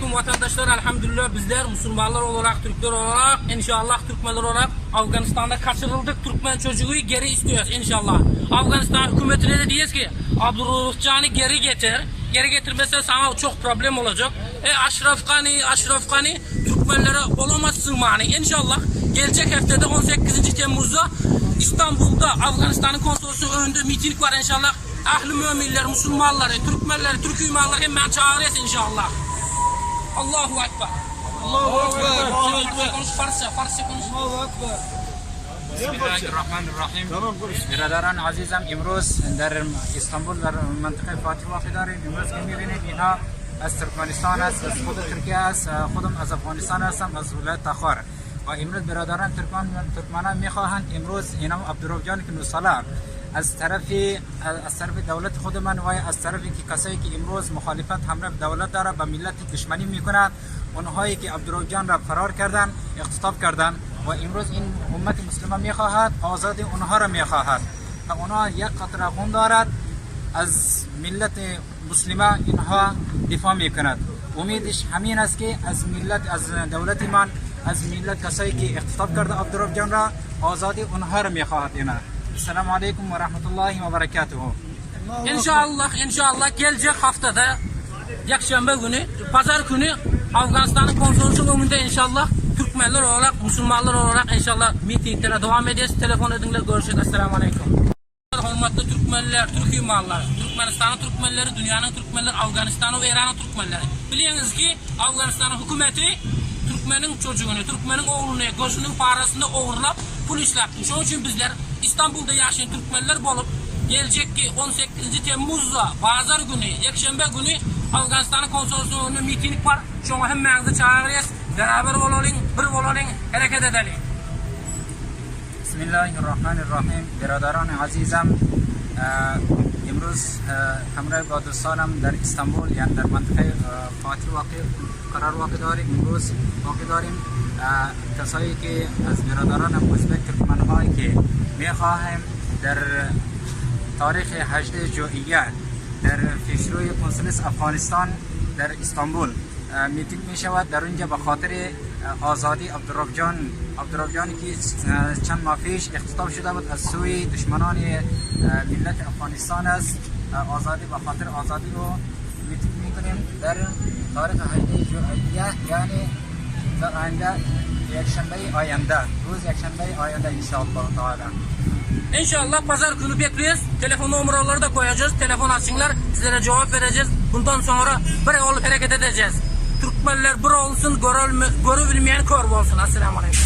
Aleyküm vatandaşlar. Elhamdülillah bizler Müslümanlar olarak, Türkler olarak, inşallah Türkmenler olarak Afganistan'da kaçırıldık Türkmen çocuğu geri istiyoruz inşallah. Afganistan hükümetine de diyoruz ki Abdurrauf Can'ı geri getir. Geri getirmezsen sana çok problem olacak. Aşraf Gani, Aşraf Gani Türkmenlere olamazsın mani. İnşallah gelecek haftada 18. Temmuz'da İstanbul'da Afganistan'ın konsolosu önünde miting var inşallah. Ahli müminler, Müslümanları, Türkmenleri, Türk imanları hemen çağırıyoruz inşallah. Allahu Ekber. Allahu Ekber. Allahu Ekber. Konuş Farsça, Farsça konuş. Allahu Ekber. بسم الله الرحمن الرحیم. برادران عزیزم، امروز در استانبول در منطقه فاتح واقع داریم. امروز که میبینید اینها از ترکمنستان است، از خود ترکیه است، خودم از افغانستان هستم، از ولایت تخار. و امروز برادران ترکمنان میخواهند امروز اینا عبدالرؤوف جان که 9 ساله از طرف دولت خود من و از طرف که کسایی که امروز مخالفت همراه دولت داره، به ملت دشمنی میکنند، اونهایی که عبدالرؤوف جان را فرار کردن، اختطاف کردن و امروز این امت مسلمه میخواهد آزادی اونها را میخواهد و اونها یک قطره خون دارد، از ملت مسلمه اینها دفاع میکند. امیدش همین است که از ملت، از دولت من، از ملت کسایی که اختطاف کرده عبدالرؤوف جان را، آزادی اونها را میخواهد اینا. السلام علیکم و رحمت الله و برکاته. İnşallah, inşallah gelecek haftada Perşembe günü, pazar günü Afganistan'ın konsolosu önünde inşallah Türkmenler olarak, Müslümanlar olarak inşallah mitinglere devam edeceğiz. Telefon edinler, görüşürüz. Esselamu Aleyküm. Hürmetli Türkmenler, Türk imanlar, Türkmenistan'ın Türkmenleri, dünyanın Türkmenleri, Afganistan'ın ve İran'ın Türkmenleri. Biliyorsunuz ki Afganistan'ın hükümeti Türkmenin çocuğunu, Türkmenin oğlunu, gözünün parasını oğurlap pul işletti. Şunun için bizler İstanbul'da yaşayan Türkmenler bolup gelecek ki 18. Temmuz'da pazar günü, Ekşembe günü Afganistan'ın konsolosu önünde miting var. Şuna hemmenizi çağırıyoruz. Beraber olalım, bir olalım, hareket edelim. بسم الله الرحمن الرحیم. برادران عزیزم، امروز همراه با دوستانم در استانبول، یعنی در منطقه فاتح واقع قرار واقع داریم. امروز واقع داریم کسایی که از برادران ازبک ترکمن هایی که میخواهیم در تاریخ 18 ژوئیه در پیشروی کنسولس افغانستان در استانبول میتینگ می شود. در اونجا به خاطر آزادی عبدالرؤوف جان، عبدالرؤوف جان که چند ماه پیش اختطاف شده بود از سوی دشمنان ملت افغانستان است، آزادی، به خاطر آزادی رو میتینگ میکنیم در تاریخ 18 ژوئیه، یعنی در آینده، یکشنبه آینده، روز یکشنبه آینده انشاءالله تعالی. İnşallah pazar günü bekliyoruz. Telefon numaraları da koyacağız. Telefon açsınlar. Sizlere cevap vereceğiz. Bundan sonra bir olup hareket edeceğiz. Türkmenler bir olsun, görü bilmeyen kör olsun. Esselamu Aleyküm.